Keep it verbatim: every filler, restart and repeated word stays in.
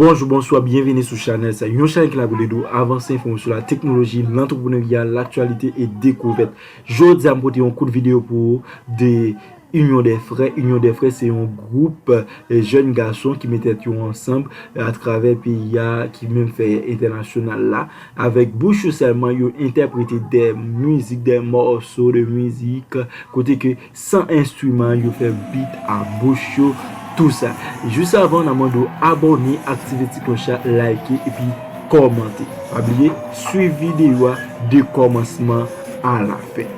Bonjou, bonswa, byenveni sou chanèl sa. Yon chanèl ki la pou ede w avanse, enfòme w sou la teknoloji, lantreprenerya, laktyalite e dekouvèt. Jodi a, m pote yon kout videyo pou ou de Inyon dè Frè. Inyon dè Frè se yon gwoup, eh, jèn gason ki met tèt yo ansanm, eh, atravè peyi a, ki menm fè entènasyonal la. Avèk bouch yo sèlman, yo entèprete dè mizik, dè mòso de mizik, kote ke san enstriman, yo fè beat a bouch yo, tou sa. Jis avan, n a mande w abòne, aktive ti klòch la, like epi kòmante. Pa bliye, swiv videyo a de kòmansman a la fen.